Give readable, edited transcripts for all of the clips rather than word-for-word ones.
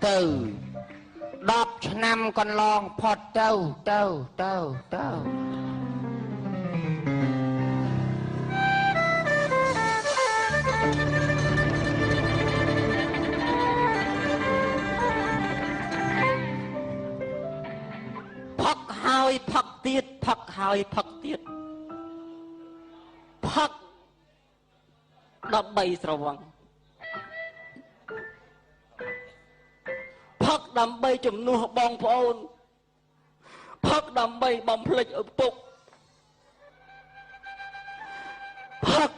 ទៅ10ឆ្នាំកន្លងផុតទៅទៅទៅទៅផឹកហើយផឹកទៀតផឹកហើយផឹកទៀតផឹក13ស្រវឹងផឹកដើម្បីជំនួសបងប្អូនផឹកដើម្បីបំភ្លេចឪពុកផឹក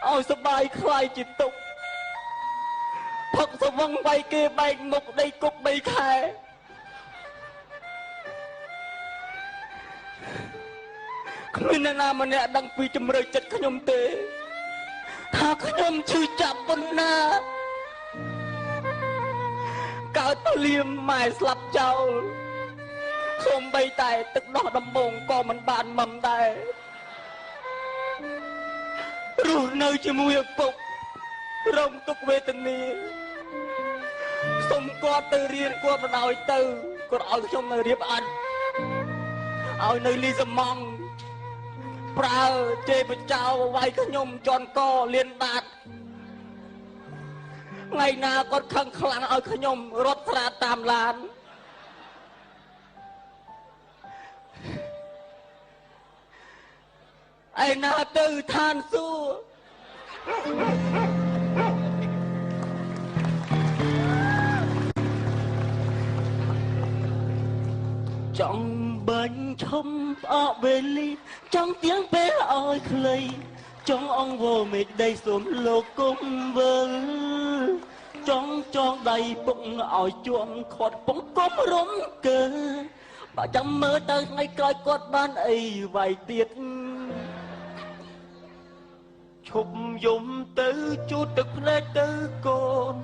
ឲ្យសបាយខ្លាយជាទុកផឹកសវឹងវាយគេបែកមុខដីគុក3ខែគ្មានអ្នកណាម្នាក់ដឹងពីជំរឿចិត្តខ្ញុំទេថាខ្ញុំឈឺចាប់ប៉ុណ្ណាកើតភ្លាមម៉ែស្លាប់ចោលសូម្បីតែទឹកដោះដំបងក៏មិនបានមឹមដែររស់នៅជាមួយឪពុករងទុក្ខវេទនាសុំគាត់ទៅរៀនគាត់មិនឲ្យទៅគាត់ឲ្យខ្ញុំនៅរៀបអត់ឲ្យនៅលីសមងប្រើជេរបចោវាយខ្ញុំជន់កលៀនដាតថ្ងៃណាគាត់ខឹងខ្លាំងឲ្យខ្ញុំរត់ស្រាតាមឡានឯណាទៅឋានសួគ៌ចង់បាញ់ឈុំផ្អកវេលីចង់ទៀងពេលឲ្យខ្លីចង់អង្វរមេឃដីសូមលោកគុំវិលចង់ចងដៃពុកឲ្យជួមខាត់ពងគុំរំកើបើចាំមើលទៅថ្ងៃក្រោយគាត់បានអីវាយទៀតឈប់យំទៅជូតទឹកភ្នែកទៅកូន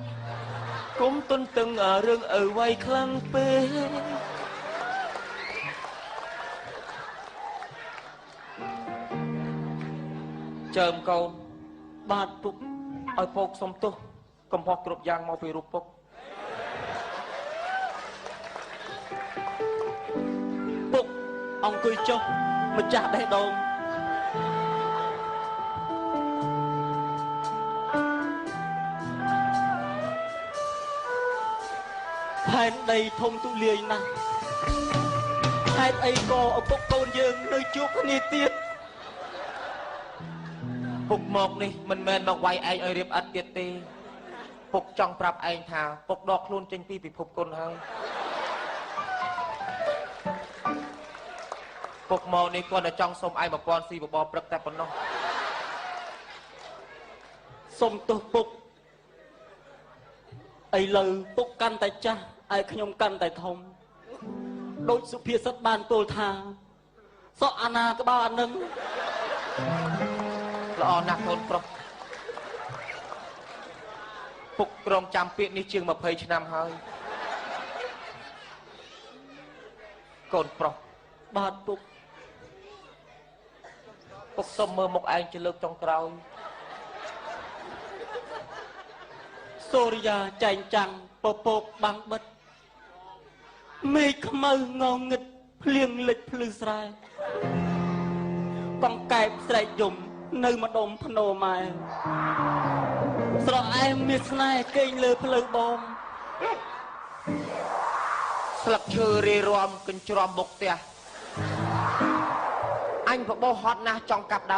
គុំទន្ទឹងរឿងឪវាយខ្លាំងពេកចើមកូនបាទពុកឲ្យពុកសុំទោសកំហុសគ្រប់យ៉ាងមកពីរូបពុកពុកអង្គុយចុះម្ចាស់បេះដូងផែនដីធំទូលាយណាស់ហេតុអីក៏ឪពុកកូនយើងនៅជួបគ្នាទៀតពុកមកនេះមិនមែនមកវាយឯងឲ្យរៀបអត់ទៀតទេពុកចង់ប្រាប់ឯងថាពុកដកខ្លួនចេញពីពិភពគុណហើយពុកមកនេះគាត់តែចង់សុំឯង1000ស៊ីបបរព្រឹកតែប៉ុណ្ណោះសុំទោសពុកឥឡូវពុកកាន់តែចាស់ឯខ្ញុំកាន់តែធំដូចសុភាសិតបានពោលថាសក់អាណាក្បាលអានឹងល្អណាស់កូនប្រុសពុករងចាំពាក្យនេះជាង20ឆ្នាំហើយកូនប្រុសបាទពុកពុកសុំមើលមុខឯងជាលើកចុងក្រោយសូរិយាចែងចាំងពពកបាំងបិទមេឃខ្មៅងងឹតភ្លៀងលិចភ្លឺស្រែកង្កែបស្រែកយំនៅម្ដុំភ្នោម៉ែស្រអែមមានស្នេហ៍គេងលើផ្លូវបងស្លឹកឈើរាយរាំកញ្ច្រំមុខផ្ទះអញបបោះហត់ណាស់ចង់កាប់ដើ